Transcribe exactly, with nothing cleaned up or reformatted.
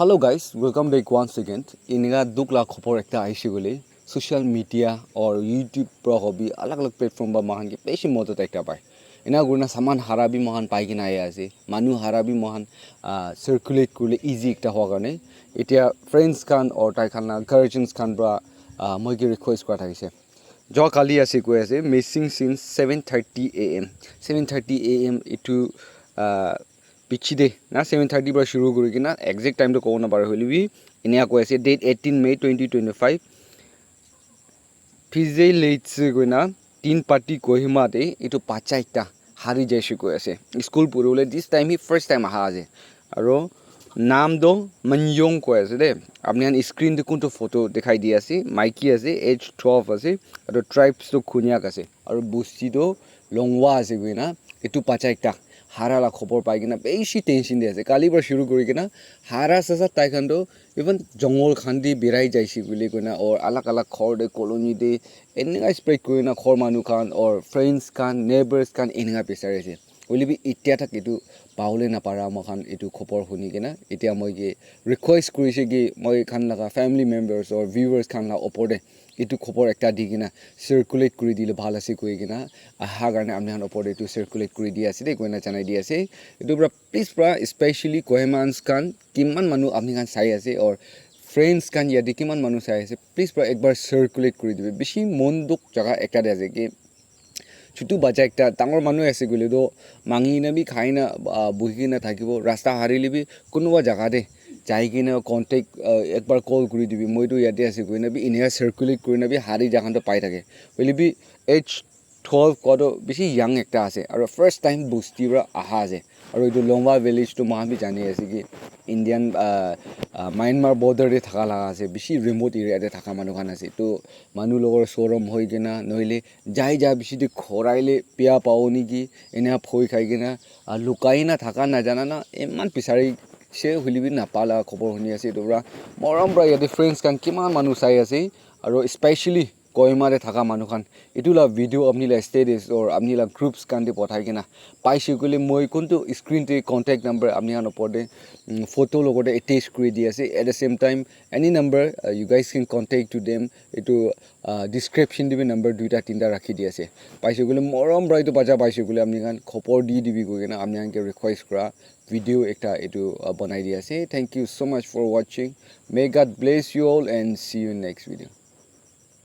Hello guys, welcome back once again. Enika dukh la khobor ekta ahishi koile, social media or YouTube pra hobi alag alag platform pra moikhan ke bishi modot ekta pai. Ena kurina saman hara bi moikhan pai kena ahi ase. Manu hara bi moikhan, ah, circulate kurile easy ekta hua karne. Etia friends khan or tai khan la guardians khan pra, ah, moi ke request kura thakise. Jua kali ase koi ase, missing since seven thirty a m. Seven thirty a m itu, ah, piche de na seven thirty pra shuru kuri kena exact time to kobo napare hoile bi, enika koi ase, date eighteen May twenty twenty-five. P J Leitse koina tin party Kohima te itu bacha ekta hari jaise koi ase. School puribole this time hi first time aha ase. Aro naam do Manyong koi ase de. Apni khan screen te kuntu photo dikhai di ase. Maiki ase, age twelve ase. Aro tribes to Konyak ase. Aro busti to Longwa ase koina. Itu bacha ekta hara la khobor pai kena bishi tension de ase. Kali pra shuru kuri kena hara sasa tai khan to even jungle khan te birai jaise koile koina or alag alag ghor te colony te enika spread kurina ghor manu khan or friends khan, neighbors khan enika bisari ase. Hoile bi etia tak itu pabole napara moikhan itu khobor huni kena. Etia moi ke request kurise ki moi khan laga family members or viewers khan la opor te itu khobor ekta di kena circulate kuri dile bhal ase koi kena aha karne apni khan opor te itu circulate kuri di ase de koina janai di ase. Itu pra please pra specially Kohimans khan kiman manu apni khan sai ase or friends khan yate kiman manu sai ase, please pra ekbar circulate kuri dibi. Bishi mon dukh jaga ekta de ase ki chutu bacha ekta, dangor manu ase koile to mangi na bi khai na, ah, buhi kena thakibo. Rasta harile bi kunuba jaga te jai kena contact, ah, ekbar call kuri dibi, moi to yate ase koina bi enika circulate kurina bi hari jaga to pai thake. Hoile bi age twelve kowa to bishi young ekta ase aro first time busti pra aha ase. Aro etu Longwa village tu moikhan bi jani ase ki Indian, ah, ah, Myanmar border te thaka laga ase, bishi remote area te thaka manu khan ase. Tu manu logor sorom hoi kena nohile jai ja bishi te khorai le bia pabo niki, ena phoi khai kena, ah, lukai na thaka na jana na eman bisari se hoile bi napa la khobor huni ase. Etu pra morom pra yate friends khan kiman manu sai ase, aro specially Kohima te thaka manu khan, etu la video apni la status or apni la groups khan te pathai kena paise koile moi kuntu screen te contact number apni khan opor te, mm, photo logor te attach kuri di ase. At the same time, any number, uh, you guys can contact to them. Etu, uh, description te bi number duita tinta rakhi di ase. Paise koile morom pra etu bacha paise koile apni khan khobor di dibi koi kena apni khan ke request kura video ekta etu, uh, banai di ase. Thank you so much for watching. May God bless you all and see you in next video.